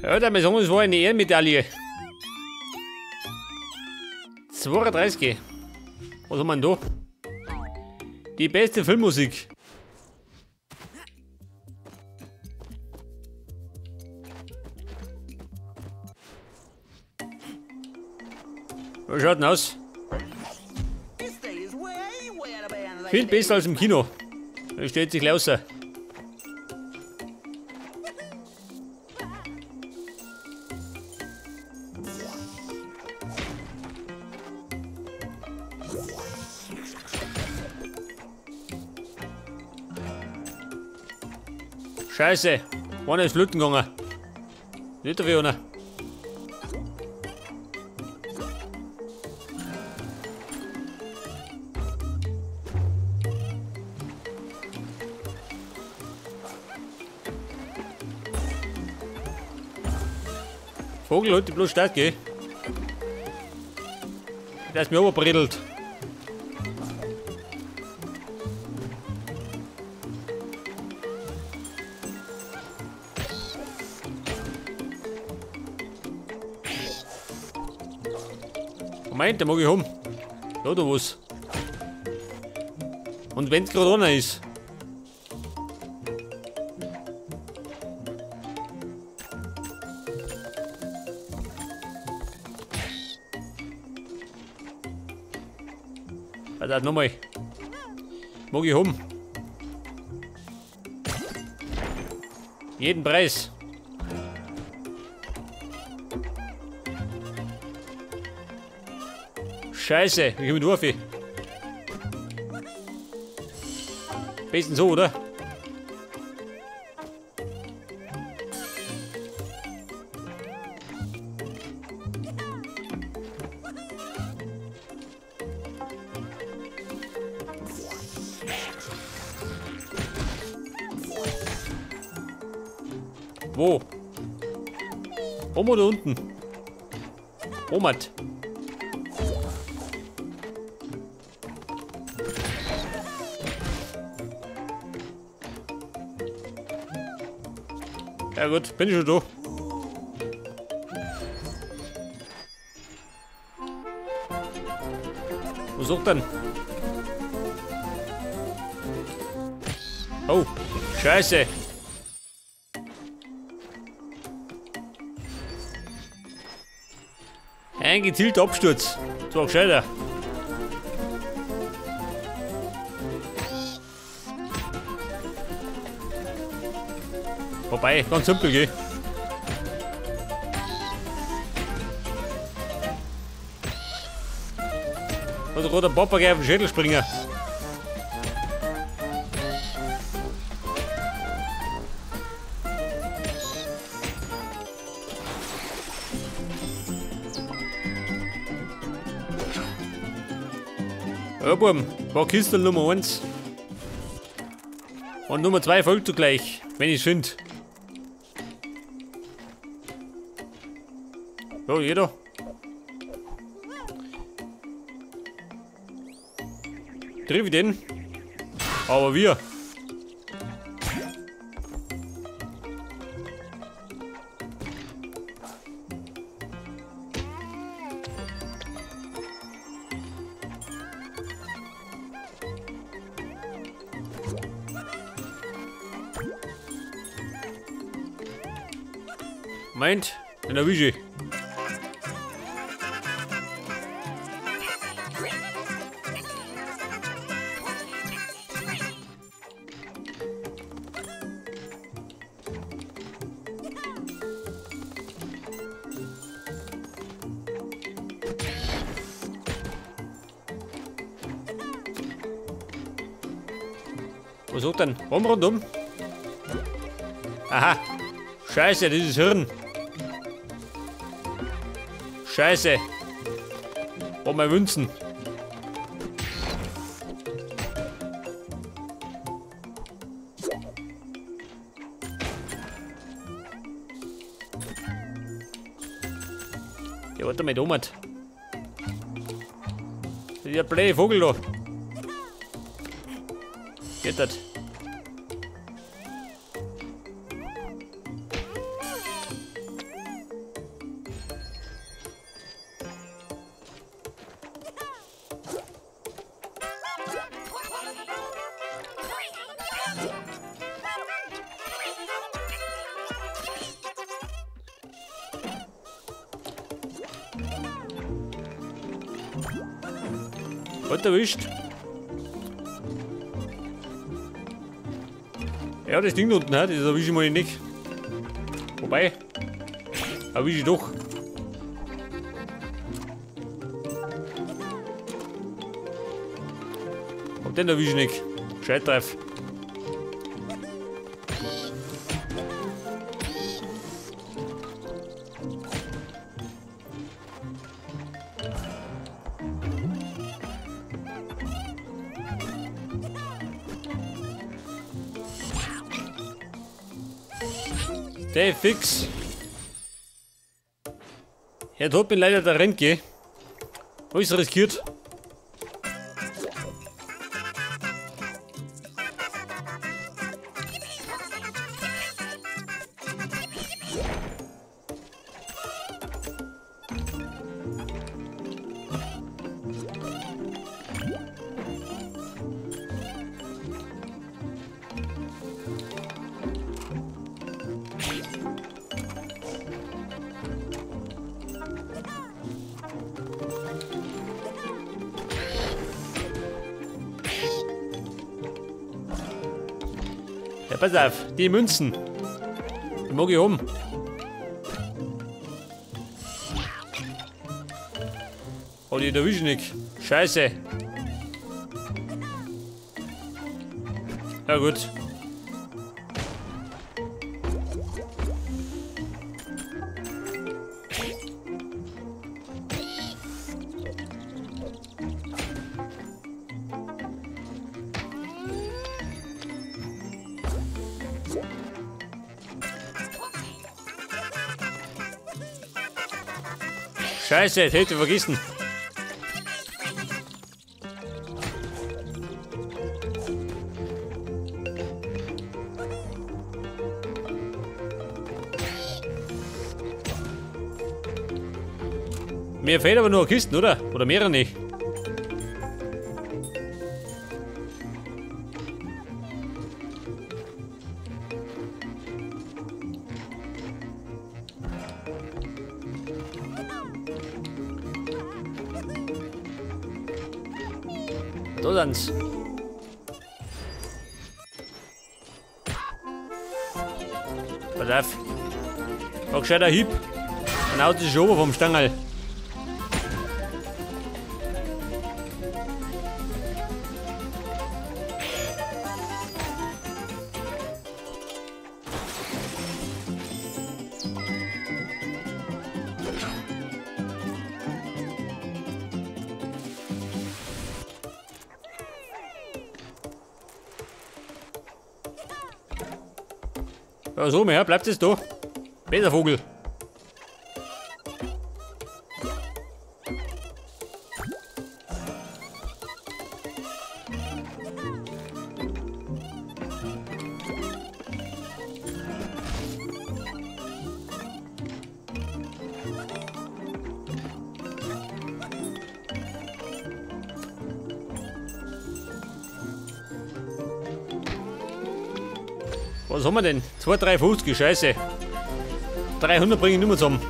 Ja, da sagen, es war eine Ehrenmedaille. 32. Was haben wir denn da? Die beste Filmmusik. Was schaut denn aus? Viel besser als im Kino. Da stellt sich lauter. Scheiße, einer ist flöten gegangen. Nicht wie einer. Vogel hat die bloß stark, gell? Der ist mir oberbredelt. Moment, da mag ich um. Da, da was. Und wenn's grad einer ist. Warte, nochmal. Mag ich um. Jeden Preis. Scheiße, ich bin durch. Besten so, oder? Wo? Oben oder unten? Omat. Ja gut, bin ich schon da. Wo sucht denn? Oh, Scheiße. Ein gezielter Absturz. Das war gescheiter. Vorbei, ganz simpel, gell? Hat gerade ein Papagei auf den Schädel springen. Ja, Buben, war Kiste Nummer 1. Und Nummer 2 folgt zugleich, wenn ich's finde. So, jeder. Triff ich den? Aber wir. Moment, den erwische ich. Was sagt denn? Rum rundum? Aha. Scheiße, das ist Hirn. Scheiße. Oh, mein Münzen. Ja, warte mal, da. Das ist der blöde Vogel da. Geht das? Hat erwischt. Ja, das Ding da unten, das erwische ich mal nicht. Wobei, erwische ich doch. Und den erwische ich nicht. Scheitreif. Der fix. Ja, da bin leider der Rentke. Alles riskiert. Ja, pass auf, die Münzen. Die mag ich haben. Oh, die erwische ich nicht. Scheiße. Ja gut. Scheiße, das hätte ich vergessen. Mir fehlt aber nur eine Kiste, oder? Oder mehrere nicht. Da sind's. Pass auf. War gescheiter Hieb. Dann haut sich oben vom Stangerl. Ja, so mehr, bleibt es da. Besser Vogel. Was haben wir denn? 2, 3,50, scheiße. 300 bringe ich nicht mehr zusammen.